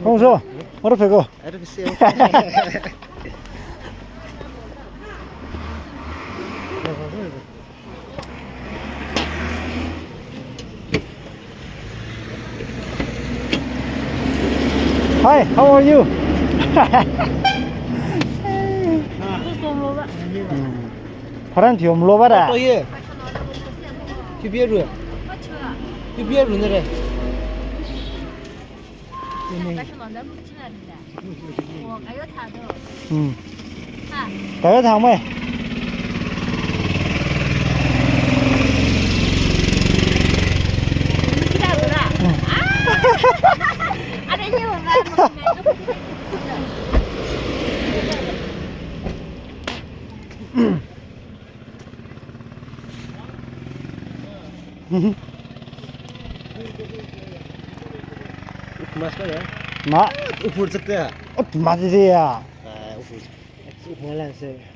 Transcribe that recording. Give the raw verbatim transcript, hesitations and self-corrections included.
Hongso, ora pheko. Hi, how are you? Hmm. Pharan thiumlo ba da? Oh, yeah. Q B A ru. Q B A ru na re. Hmm. Kaya thang mai. Hmm. Mas ka ya? Ma. Upur sakte ya? Ut ma di ya. Ah, upur. Upur la se.